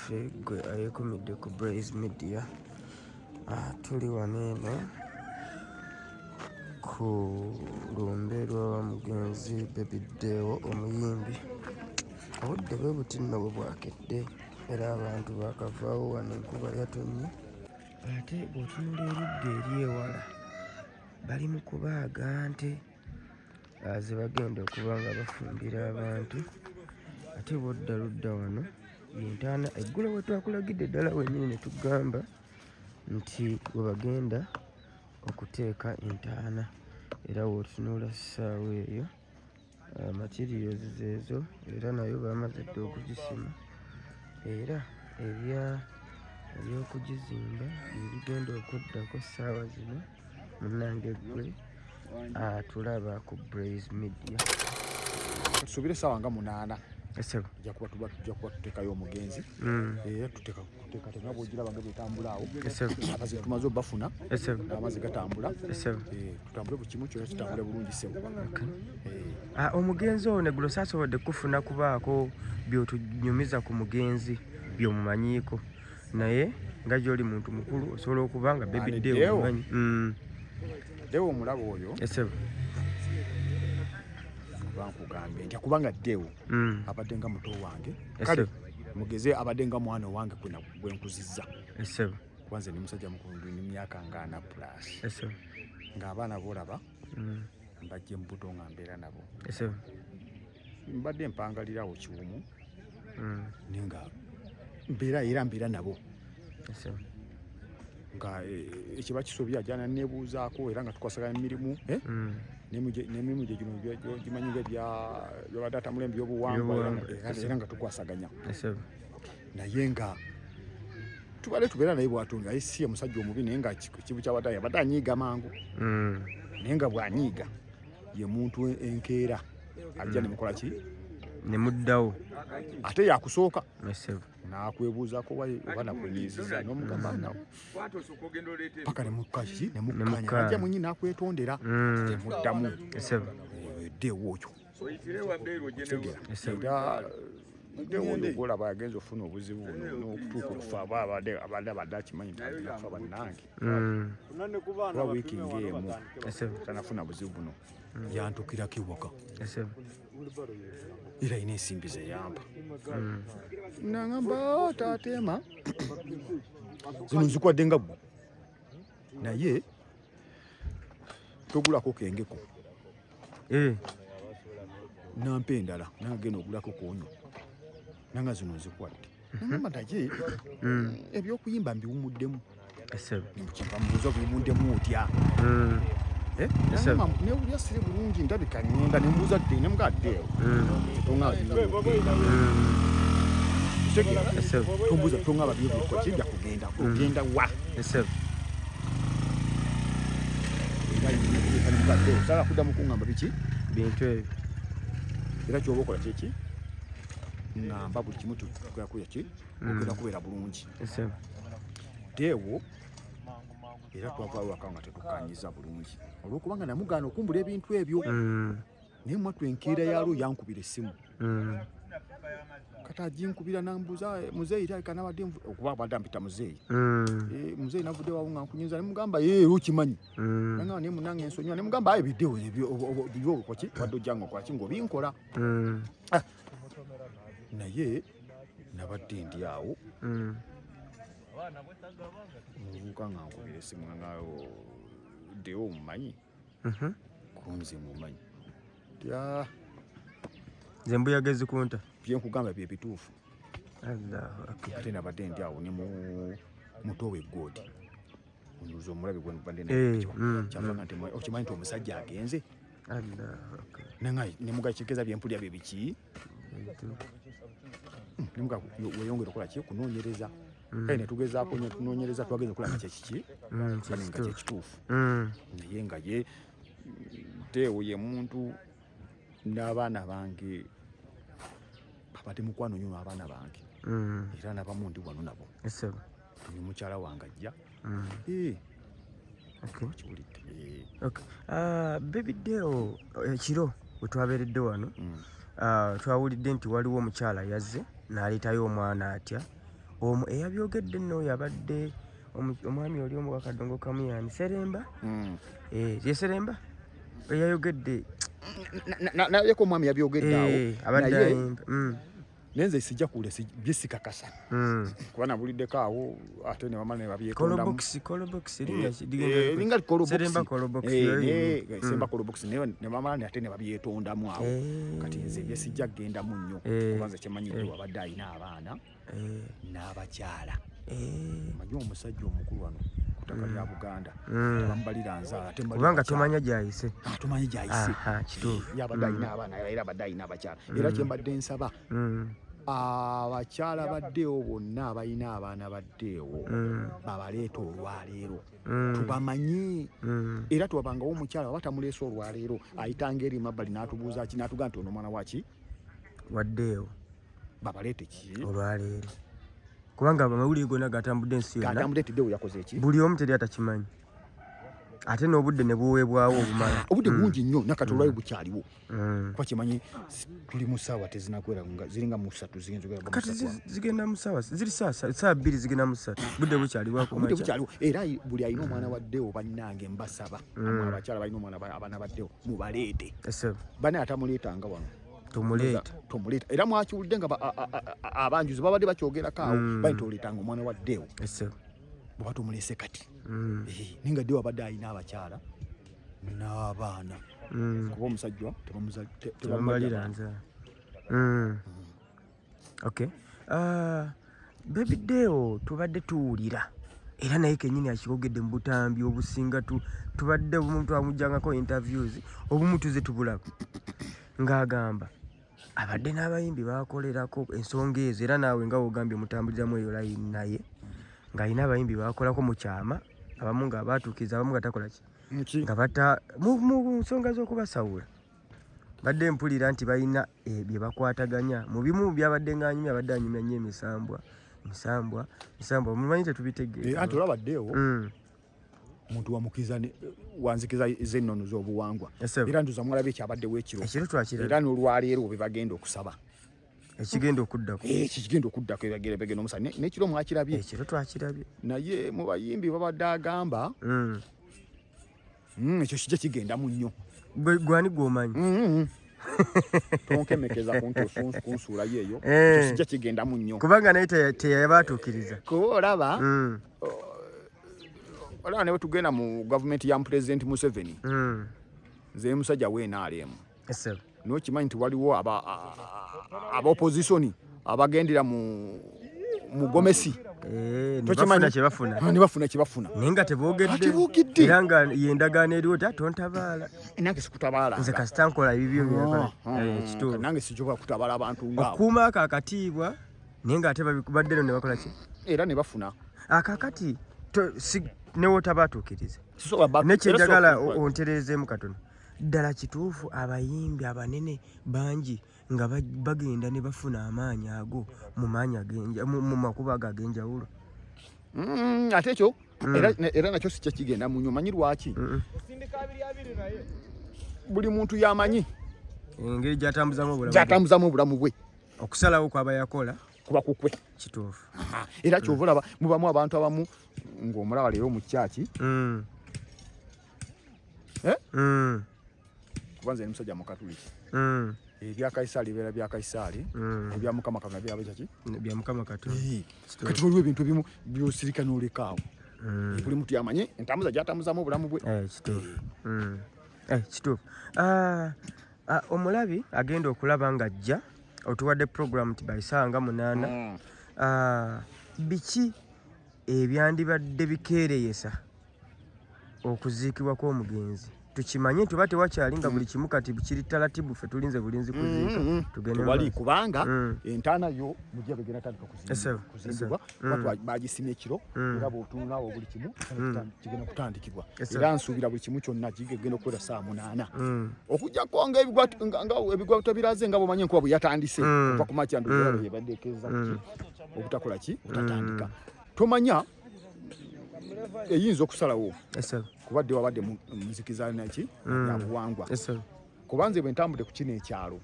Waffe gwe ayekumidde ku Braze Media, tuli wano eno ku lumbe lwa mugenzi Baby Deo omuyimbi. Obudde bwe buti nno bwe bwakedde era abantu baakavaawo wano, enkuba yatonnye. Ate bw'otunula erudda eri ewala bali mu kubaaga nte ze bagenda okuba nga bafumbira abantu. Ate bw'odda ludda wano y'entaana eggulo we twakulagidde ddala wennyini ne tugamba nti we bagenda okuteeka entaana, era w'otunula ssaawa eyo materials zeezo, era nayo baamaze dda okugisima, era ebya eby'okugizimba bye bigenda okuddako ssaawa zino. Munnange ggwe atulaba ku Braze Media, tusuubire essaawa nga 8 Esebo. Tujja kuba tuba tujja kuba tuteekayo omugenzi era tuteeka tuteekateeka bw'ogiraba nga bwetambula awo. Esebo. Amazzi tumaze obafuna. Esebo. Amazzi gatambula. Esebo. Tutambule buli kimu kyonna kitambule bulungi, ssebo. Omugenzi ono eggulo saasobodde kufuna kubaako by'otunyumiza ku mugenzi by'omumanyiiko, naye nga gy'oli muntu mukulu osobola okuba nga Baby Ani Deo Deo? omumanyi. Deo omulaba oyo. Esebo. Oba nkugambye ntya, kubanga Deo abadde nga muto wange, kale mugeze abadde nga mwana wange gwe nkuzizza. Esebo. Kuba nze ndi musajja mukulu, ndi myaka nga 40 plus. Esebo. Ng'abaana boolaba mbajje mu buto nga mbeera nabo. Esebo. Mbadde mpangalirawo kiwumu naye nga mbeera era mbeera nabo. Esebo. Nga ekiba kisobye ajja nebuuzaako, era nga tukwasaganya emirimu, eh? N'emirimu gye gino gimanyi nga byabadde atambula ebyobuwangwa, Ebyobuwangwa, era nga tukwasaganya. Esebo. Naye nga tubadde tubeera naye bw'atyo, nga ye si ye musajja omubi, naye nga ekibu kyabadde abadde anyiiga mangu. Naye nga bw'anyiiga ye muntu enkeera ajja ne mukola ki? Ne muddawo. Ate yakusooka Esebo. n'akwebuuzaako waye oba nakunyiiziza, n'omugamba nawo paka ne mukaki ne mukkanya. Mukkanya. Ajja mwennyini n'akwetondera, temuddamu. Esebo. Eddeewo okyo otegeera? Esebo. Era ddewo oyo gwolaba agenza ofuna obuzibu buno n'okutuuka okufa, aba abadde akimanyi nti agenda kufa, bannange. Kuba wiiki ng'emu Esebo. tanafuna buzibu buno, yantukirako ewaka. Esebo. Era alina ensimbi zeyampa, nangamba, "Taata Emma, zino nzikwadde nga ggwe, naye togulako kengeko." Nampa endala, nagenda ogulako konywa, nanga zino nzikwadde. Nangamba, naye ebyokuyimba mbiwumuddemu. Esebo. Mubuuza, obiwumuddemu otya? Eh? Esebo. Nangamba, newulira siri bulungi, ndabika ŋŋenda. Nembuuza dde, nemugaa ddeewo, toŋŋaba. Esebo. Tombuuza, toŋŋaba byobikola kijja kugenda ogenda wa? Esebo. Era saala kuddamu kuŋŋamba biki bintu ebyo. Era kyoba okola kyeki, ŋŋamba buli kimu tukuya ki, ogenda kubeera bulungi. Esebo. Deewo era twavaayo waka nga tetukkanyiza bulungi, olwokubanga namugaana okumbula ebintu ebyo. Naye mwattu enkeera yaalwo yankubira essimu. Kati aginkubira nambuuza, "Muzeeyi, talika nabadde okuba abadde ampita muzeeyi." "Muzeeyi, navudde wawo nga nkunyiza." Nemugamba, "Ye, era okimanyi." Nangamba, "Naye munange ensonyiwa." Nemugamba, "Aye biddewo byokoki wadde ojja nga okolaki ng'obinkola." Naye nabadde ndi awo, muvubuka nga nkubira essimu nga ddewo omumanyi kunze mumanyi tya. Nze mbuyaga ezikunta. Byenkugamba bye bituufu. Allahu akbar. Ate nabadde ndi awo ne mu muto we Goodi, onduza omulabe gwe nbadde naye, kyavanga nti okimanyi nti omusajja agenze. Allahu akbar. Nanga nemuga kigeza byempulira bye biki? Nemuga weyongera okukola ki, kunoonyereza. Kale netugezaako nnyo tunoonyereza, twageza okulaba nga kyekiki, bane nga kyekituufu. Kyekituufu. Naye nga ye teewo ye muntu n'abaana bange abadde mukwano nnyo n'abaana bange. Era nabamu ndi wano nabo. Esebo. Ne mukyala wange ajja. Eh, kiwulidde. Okay. Baby Deo, ekiro we twabeeredde wano, twawulidde nti waliwo omukyala yazze n'aleetayo omwana atya Omu eyabyogedde nno oyo abadde omwami oli omu wakadongo kamuyani Seremba. Ye Seremba eyayogedde. Nayeko omwami yabyogedde awo. Abadde Naye ayimba. Nenze sijja kuwulira byesikakasa kuba nabuliddeko awo ate ne bamala ne babyetondamu. Kolobox, Kolobox linnya ki? Linga li Kolobox. Seremba Kolobox, yo yimba. Semba Kolobox, ne bamala ate ne babyetondamu awo. Kati nze bye sijja kugendamu nnyo kuba nze kyemanyi nti wabadde alina abaana n'abakyala. Manyi omusajja omukulu wano ku ttaka lya Buganda tebamubalira nzaala, ate mbalira Kubanga bakyala. Tomanya gy'ayise. Ah, tomanyi gy'ayise. Aha, kituufu. Yabadde alina abaana era abadde alina abakyala. Era kye mbadde nsaba abakyala baddeewo bonna abalina abaana baddeewo babaleeta olwaleero tubamanye. Era tuwabangawo omukyala waba tamuleese olwaleero ayitanga eri mabbali n'atubuuza ki n'atugaa nti ono omwana waki waddeewo babaleete ki olwaleero, kubanga amawulire gonna gatambudde ensi yonna. Gatambudde tiddewo yakoze eki. Buli omu teri atakimanyi, ate n'obudde ne buweebwawo obumala. Obudde bungi nnyo nakati olwayo bukyaliwo kuba kimanyi tuli mu ssaawa tezinakwera nga ziringa mu ssatu ziyinza okubeera mu Kati ssatu. Zigenda mu ssaawa ziri saa 2 zigenda mu 3, budde bukyali Obudde bwakumakya. bukyaliwo era buli alina omwana waddewo bannange mbasaba amwe abakyala balina omwana abaana baddewo mubaleete. Ese Bane atamuleetanga wano. Tumuleeta. Tomuleeta era mwakiwulidde nga abanjuzi babadde bakyogerako awo bali toleetanga omwana waddeewo Ese bweba tomuleese kati. Naye nga ddewo abadde alina abakyala n'abaana kuba omusajja Tebamubalira tebamubalira. Nze okay. Baby Deo tubadde tuwulira era naye kenyini akigogedde mu butambi obusinga tubadde obumu twamujjangako interviews, obumu tuze tubulaba ng'agamba abadde n'abayimbi bakolerako ensonga ezo, era naawe nga wogambye mutambuliramu eyo layini, naye ng'alina abayimbi bakolako mu kyama, abamu nga batuukiriza, abamu nga takola ki Nki? Nga bata mu nsonga z'okubasawula. Badde mpulira nti balina bye bakwataganya mu bimu byabadde ng'anyumya, abadde anyumya nnyo emisambwa, misambwa, misambwa, mumanyi tetubitegeera. Anti olaba ddeewo muntu wamukiza wanzikiza z'ennono z'obuwangwa. Yes, sir. Era ntuza mwalabye ekyabaddewo ekiro. Ekiro twakiraba. Era n'olwaleero bwe bagenda okusaba Ekigenda okuddako. Ekyo kigenda okuddako ebagenda bagenda omusaba n'ekiro mwakirabye. Ekiro twakirabye. Naye mu bayimbi babadde agamba ekyo kijja kigendamu nnyo. Gwani gw'omanyi? Tonkemekeza kunsuulayo eyo. Ekyo kijja kigendamu nnyo. Kubanga naye teyabatuukiriza. Kuba olaba olaba ne bwe tugenda mu gavumenti ya Pulezidenti Museveni, nze musajja wa NRM. Yes, sir. Nokimanyi nti waliwo aba opposition abagendera mu gomesi. Eh, ne Tokimanyi? bafuna kye bafuna. Ah, ne bafuna kye bafuna. Naye nga teboogedde. Ah, teboogedde. Era nga yendagaano eriwo ti tontabaala. Nange sikutabaala. Nze kasita nkola ebibyo byeyakola. Ah, Eh, kituufu. Nange sijobola kutabala abantu ngaabo. Okuuma ako akatiibwa, naye ng'ate badde no ne bakola ki? Era ne bafuna. Akakati newotabaatuukiriza. Sisobola Nekyenjagala era sobola- ontereezeemu katono. Ddala kituufu abayimbi abanene bangi nga bagenda ne bafuna amaanyi ago mu maanyi mu makubo ago ag'enjawulo? Ate ekyo era nakyo si kyekigenda mu nnyo. Manyi lwaki? Buli muntu yamanyi engeri gy'atambuzamu obulamu bwe. Gy'atambuzamu obulamu bwe. Okusalawo kwaba yakola kuba kukwe. Kituufu. Aha, era kyova olaba mubamu abantu abamu ng'omulaba leero mu kyaki. Eh? Kuba nze ndi musajja mukatuliki. Ebya Kayisaali bibeera bya Kayisaali, ebya Mukama Katonda byaba kyaki? Bya Mukama Katonda. Ee, kati waliwo ebintu ebimu by'osirika n'olekaawo. Buli muntu yamanyi entambuza gy'atambuzamu obulamu bwe. Eh, kituufu. Eh, kituufu. Ah, ah, omulabi agenda okulaba ng'ajja otuwadde program nti by ssaawa nga 8. Ah, biki ebyandibadde bikeereyesa okuziikibwa kw'omugenzi? Tukimanye nti oba tewakyali nga buli kimu kati kiri talatibu, ffe tulinze bulinzi kuziika. Tugende Tewali maaso. kubanga entaana yo mujja begenda tandika Ese, kuzimbibwa. ese. Kuba bagisimye ekiro era bw'otunulaawo buli kimu kigenda kutandikibwa. Ese. Era nsuubira buli kimu kyonna kigenda okuwera ssaawa 8. Okuggyako nga ebigwa tebiraze nga bw'omanyi enkuba bwe yatandise okuva ku makya ndowooza yebadde ekeeza ki obutakola ki obutatandika. Tomanya eyinza okusalawo Ese. kuba dde wabadde muzikiza naki ya buwangwa. Ese. Kuba nze bwe ntambudde ku kino ekyalo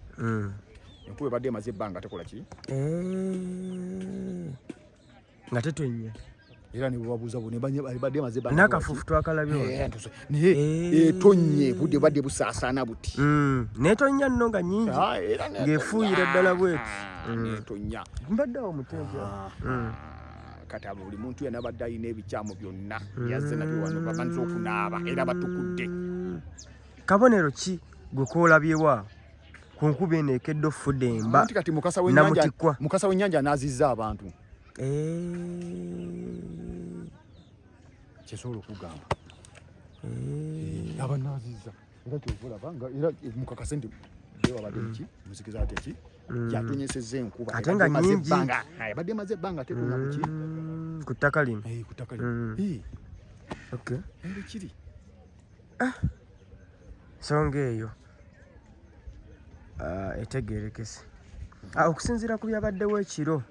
enkuba ebadde emaze ebbanga tekola ki. Eh. Nga tetonnya. Era ne bwebabuuza bo nebadde maze n'akafuufu twakalabye eh, naye eh, etonye budde badde busaasaana buti Netonnya nno nga nyingi ah, ng'efuuyira ddala bweti ah, Netonya. Mbadde awo mutente ah, Kati abo buli muntu yenna abadde alina ebikyamu byonna yazze nabyo wano, babanza okunaaba era batukudde. Kabonero ki gwe koolabyewo awo ku nkuba eno ekedde ofudemba? Kati mukasa w'ennyanja, mukasa w'ennyanja anaazizza abantu. Eh. Kyesobola okugamba eh. Abanaaziza era kyova olaba nga era mukakase nti wabadde ki muzikiza ate ki yatonyesezza enkuba. Ate nga nyingi. Ebadde emaze ebbanga tetonya kuki ku ttaka lino. Eh, ku ttaka lino. Okay. Kiri ah. Nsonga eyo ah, etegerekese. Ah, okusinziira ku byabaddewo ekiro,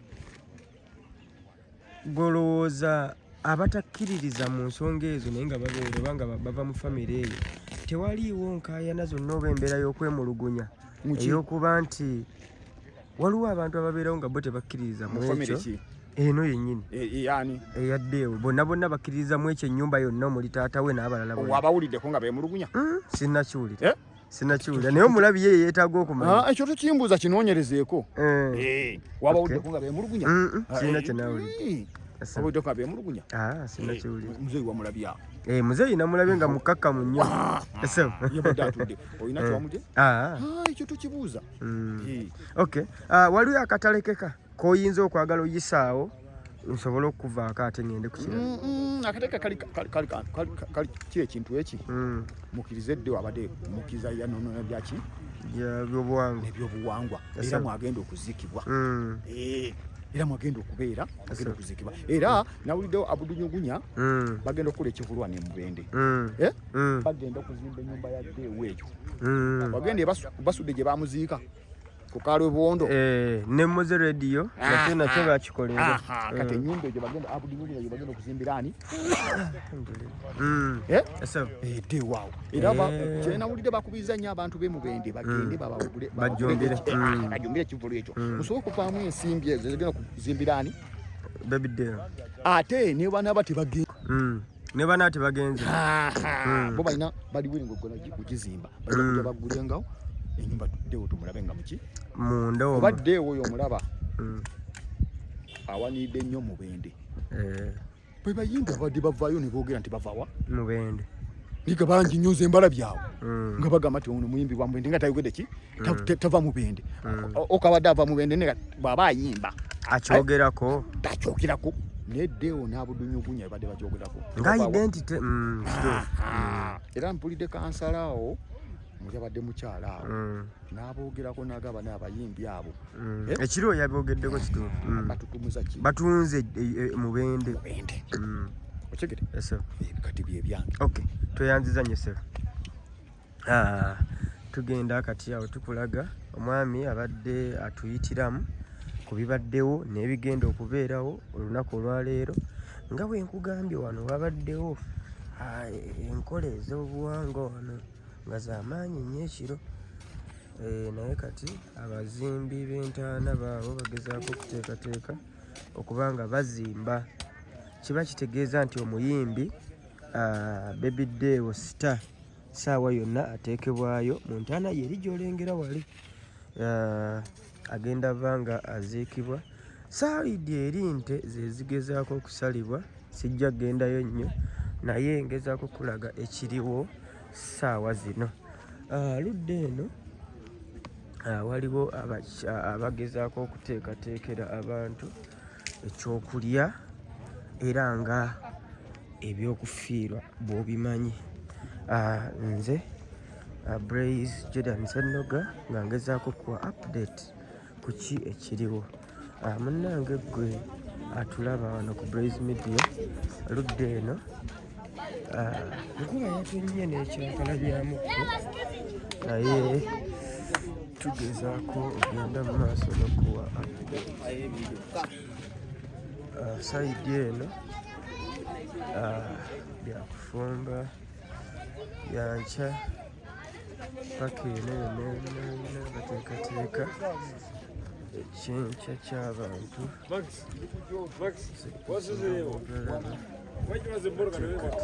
golowooza abatakkiririza mu nsonga ezo naye nga babeera oba nga bava mu famire eyo, tewaliiwo nkaayana zonna oba embeera y'okwemulugunya ey'okuba nti waliwo abantu ababeerawo nga bo tebakkiririza mu ekyo eno yennyini e, e, eyaddeewo bonna bonna bakkiririza mu ekyo, ennyumba yonna omuli taata we n'abalala? Abawuliddeko nga beemulugunya? Sinnakiwulira. Eh? Sinakiwulira, naye omulabi ye yeetaaga okumanya. Ah, ekyo tukimbuuza, kinoonyerezeeko. Eh, wabawuliddeko nga beemulugunya? Sirina kyenawulidde. Wabawuliddeko nga beemulugunya? Ah, sinakiwulira. Muzeeyi wamulabya? Eh, muzeeyi namulabye nga mukakkamu nnyo. Yabadde atudde, olina kyewamutye? Ah. Ekyo tukibuuza. Okay, waliwo akatalekeka koyinza okwagala oyisaawo nsobole okuvaako ate ngende ku kirala? Akateeka kali ki ekintu eki mukirize dde wabadde mukiriza yanonona byaki Byobuwangwa. Ebyobuwangwa, era mwagenda okuziikibwa, eh, era mwagenda okubeera, agenda okuziikibwa. Era nawuliddewo Abudunyugunya bagenda okukola ekivulwa ne Mubende, eh? Bagenda okuzimba ennyumba ya ddeewo eyo bagenda basudde gye bamuziika ku Kalwebondo. Eh, ne Moze Radio nakyo nakyo bakikolera. Kati ennyumba egyo bagenda Abudunyugunya gye bagenda okuzimbira ani? Mm. Eh? Ese. Dewaawo era kyenawulidde bakubiriza nnyo abantu b'e Mubende bagende babawugule. Bajjumbire. Bajumbire ekivulu ekyo musobole okuvaamu ensimbi ezo ezigenda kuzimbira ani? Baby Deo. Ate ne banaaba tebagenda. Ne bana tebagenze. Bo balina bali willing okugizimba, bajja kujja baggulengawo enyumba ddewo tumulabe nga muki munda omwo. Oba ddeewo oyo omulaba awaniridde nnyo Mubende. Bwe bayimbi abadde bavaayo ne boogera nti bavawa? Mubende. Niga bangi nnyo nze mbala byawe nga bagamba nti ono muyimbi wa Mubende nga tayogedde ki. Tava Mubende. Okabadde ava Mubende naye bw'aba ayimba akyogerako. Takyogerako, neddeewo n'Abudunyugunya badde bakyogerako. Nga identity kituufu. Era mpulidde kansala awo muyabadde mukyala awo n'aboogerako n'agamba n'abayimbi abo Eh? Ekiro yabyogeddeko, kituufu. Batutumuza ki? Batunze Mubende. Mubende. Okitegere? Yes, sir. Kati byebyange. Okay, tweyanziza nnyo ssebo. Ah, tugenda kati awo tukulaga omwami abadde atuyitiramu ku bibaddewo n'ebigenda okubeerawo olunaku olwaleero. Nga bwe nkugambye, wano wabaddewo ah, enkola ez'obuwangwa wano nga z'amaanyi nnyo ekiro. Eh, naye kati abazimbi b'entaana baabo bagezaako okuteekateeka okuba nga bazimba. Kiba kitegeeza nti omuyimbi ah, Baby Deo Star saawa yonna ateekebwayo mu ntaana ye eri gy'olengera wali. Ah, agenda va nga aziikibwa. Saayidi eri nte ze zigezaako okusalibwa. Sijja kugendayo nnyo, naye ngezaako kulaga ekiriwo saawa zino. Ah, ludda eno ah, waliwo abagezaako okuteekateekera abantu ekyokulya, era nga ebyokufiirwa bw'obimanyi. Ah, nze Blaze Jordan Sennoga nga ngezaako kuwa update ku ki ekiriwo. Munnange ggwe atulaba wano ku Blaze Media, ludda eno nkuba yatonnye n'ekyankalanyamukko, naye tugezaako ogenda mu maaso n'okuwa update. Side eno byakufumba byankya paka eno yonna yonna yonna bateekateeka. Ekyenkya ky'abantu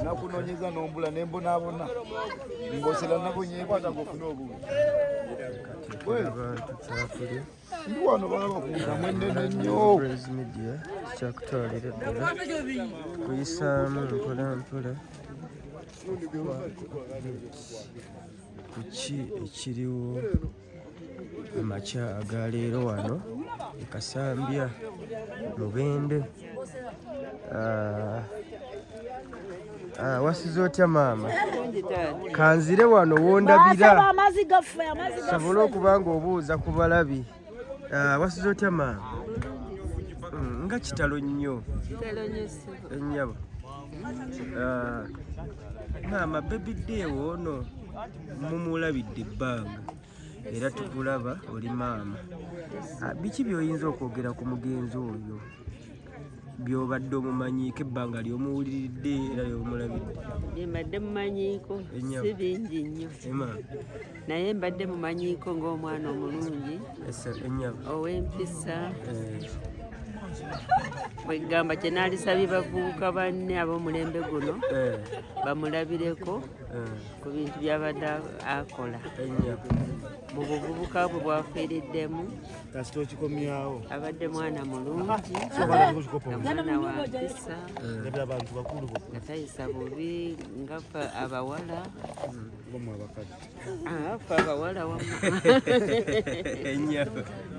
Nakunonyeza nombula nembonaabona ngosera nabonyekwata ngofuna obubi abantu kyakulya. Ndi wano balaba kundamu ennene nnyo. Praise Media kyakutwalira ddala kuyisaamu mpola mpola ku ki ekiriwo amakya agaleero wano e Kasambya Mubende. Wasize otya maama? Kanzire wano wondabira sobole okuba nga obuuza ku balabi. Wasize otya maama? Nga kitalo nnyo ennyabo. Maama, Baby Deo ono mumulabidde ebbanga era tukulaba oli maama. Biki by'oyinza okwogera ku mugenzi oyo by'obadde omumanyiiko ebbanga ly'omuwuliridde era ly'omulabidde? Bye mbadde mumanyiiko si bingi nnyo, naye mbadde mumanyiiko ng'omwana omulungi ow'empisa. Bwegamba kye naalisabye bavubuka banne ab'omulembe guno bamulabireko ku bintu by'abadde akola mu buvubuka bwe bwafiiriddemu. Kasita okikomyawo. Abadde mwana mulungi nga mwana wa mpisa, abantu bakulu nga tayisa bubi nga ffe abawala. Ffe abawala wamma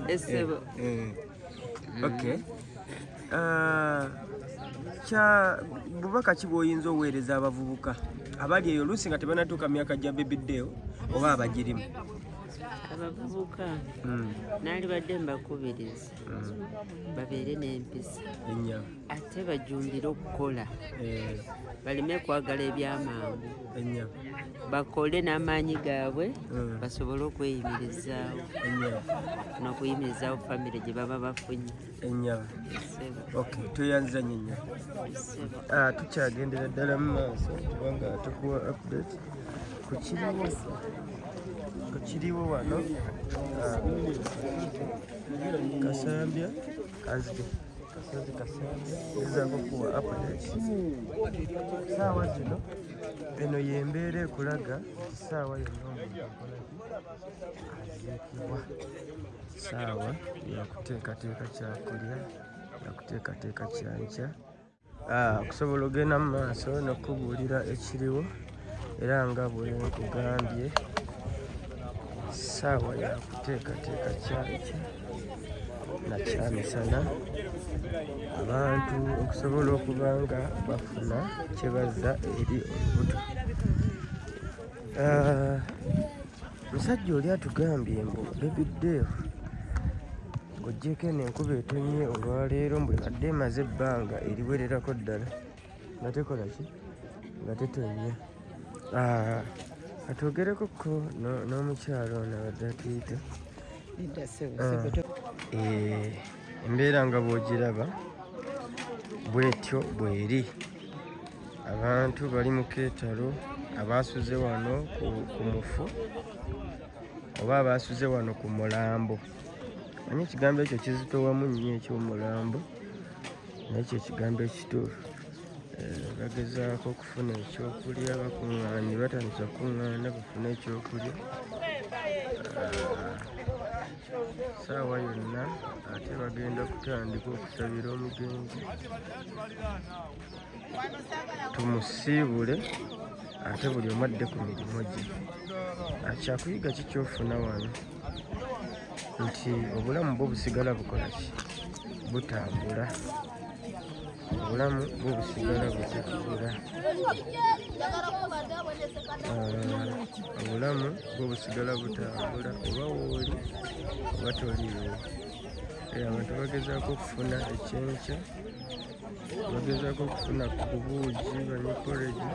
essebo. Okay. Kya bubaka ki bw'oyinza oweereza abavubuka abali eyo oluusi nga tebanatuuka myaka gya Baby Deo oba abagirimu? Abavubuka naalibadde mbakubiriza babeere n'empisa ate bajumbire okukola, baleme kwagala ebyamangu, bakole n'amaanyi gaabwe basobole okweyimirizaawo n'okuyimirizaawo famire gye baba bafunye. Okay, tweyanziza nnyo nnyo. Tukyagendera ddala mu maaso kubanga tukuwa update ku kiriwo wano Kasambya kanzige kasozi Kasambya gezaako kuwa update. Saawa zino eno y'embeera ekulaga nti saawa yonna omuntu akola ki aziikibwa. Saawa yakuteekateeka kyakulya, yakuteekateeka kyankya okusobola ogenda mu maaso n'okubuulira ekiriwo. Era nga bwe nkugambye, saawa yakuteekateeka kyankya na kyamisana abantu okusobola okuba nga bafuna kye bazza eri olubuto. Musajja oli atugambye mbu Baby Deo ng'oggyeko eno enkuba etonnye olwaleero, mbu ebadde emaze ebbanga eriwererako ddala nga tekola ki, nga tetonnya. Katwogereko ko n'omukyalo ono abadde atuyita. Embeera nga bw'ogiraba bwetyo bweri. Abantu bali mu keetalo, abaasuze wano ku mufu oba abaasuze wano ku mulambo. Manyi ekigambo ekyo kizitowamu nnyo eky'omulambo, naye kye kigambo ekituufu. Bagezaako okufuna ekyokulya, bakuŋŋaanye, batandise okukuŋŋaana bafune ekyokulya. Saawa yonna ate bagenda kutandika okusabira omugenzi tumusiibule ate buli omu adde ku mirimu gye. Kyakuyiga ki ky'ofuna wano nti obulamu bwo busigala bukola ki, butambula. Obulamu bwo busigala butambula. Obulamu bwo busigala butambula oba wooli oba toliiwo. Abantu bagezaako okufuna ekyenkya, bagezaako okufuna ku buugi banywe porridge.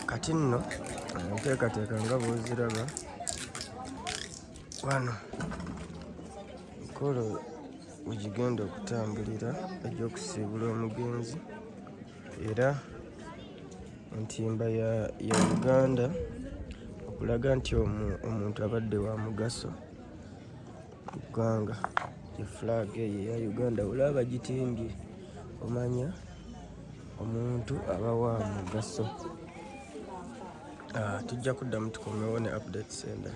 Kati nno enteekateeka nga bw'oziraba wano, mikolo wegigenda okutambulira egy'okusiibula omugenzi, era Ntimba ya, ya Uganda okulaga nti omuntu abadde wa mugaso mu ggwanga. Ye flag eyo eya Uganda olaba bagitimbye omanya omuntu aba wa mugaso. Tujja kuddamu tukomewo ne updates endala.